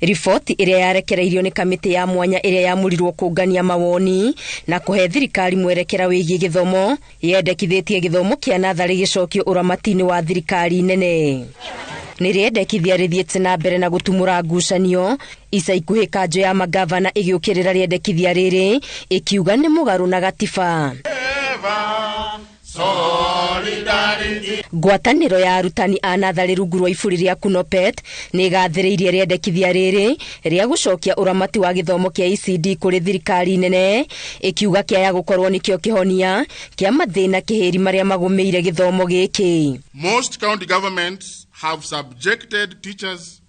Riboti ĩrĩa yarekereirio nĩ kamĩtĩ ya mwanya ĩrĩa yamũrirwo kũngania mawoni na kũhe thirikari mwerekera wĩgiĩ gĩthomo yendekithĩtie gĩthomo kĩa natharĩ gĩcokio ũramati-inĩ wa thirikari nene. Nĩ rĩendekithia rĩthiĩte na mbere na gũtumũra ngucanio ica ikuhĩ kanjũ ya magavana ĩgĩũkĩrĩra rĩendekithia rĩrĩ ĩkiuga nĩ mũgarũ na gatiba. Ngwatanĩro ya arutani a natharĩ rungu rwa iburi rĩa KUNOPET nĩ ĩgathĩrĩirie rĩendekithia rĩrĩ rĩa gũcokia ũramati wa gĩthomo kĩa ECD kũrĩ thirikari nene, ĩkiuga kĩaya gũkorwo nĩkĩo kĩhonia kĩa mathĩna kĩhĩri marĩa magũmĩire gĩthomo gĩkĩ. Most county governments have subjected teachers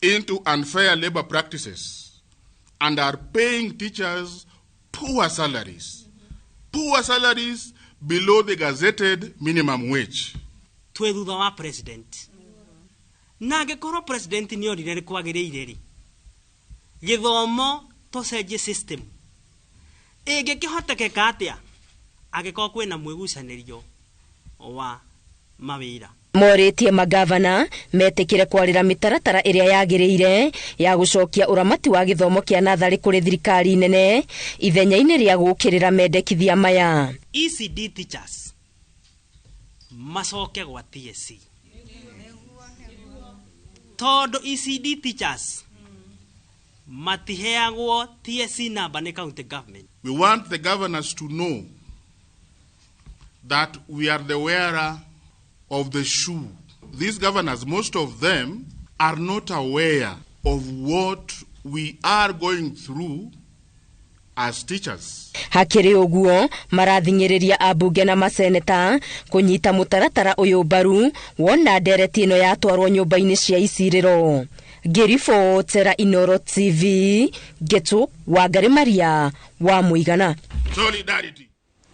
into unfair labor practices and are paying teachers poor salaries. Poor salaries below the gazetted minimum wage. Twĩ thutha wa president. Na angĩkorwo president nĩ orire nĩ kwagĩrĩire rĩ, gĩthomo tũcenjie system. Ĩngĩkĩhotekeka atĩa angĩkorwo kwĩna mwĩgucanĩrio wa mawĩra? Morĩtie magavana metĩkĩre kwarĩra mĩtaratara ĩrĩa yagĩrĩire ya gũcokia ũramati wa gĩthomo kĩa natharĩ kũrĩ thirikari nene ithenya-inĩ rĩa gũũkĩrĩra mendekithia maya. ECD teachers macoke gwa TSC, tondũ ECD teachers matiheagwo TSC number nĩ county government. We want the governors to know that we are the wearer of the shoe. These governors, most of them, are not aware of what we are going through as teachers. Hakĩrĩ ũguo marathing'ĩrĩria ambunge na maseneta kũnyita mũtaratara ũyũ mbaru wona ndereti ĩno yatwarwo nyũmba-inĩ cia icirĩro. Ngĩribotera Inooro TV, Ngetu Wangari Maria wa Mũigana. Solidarity.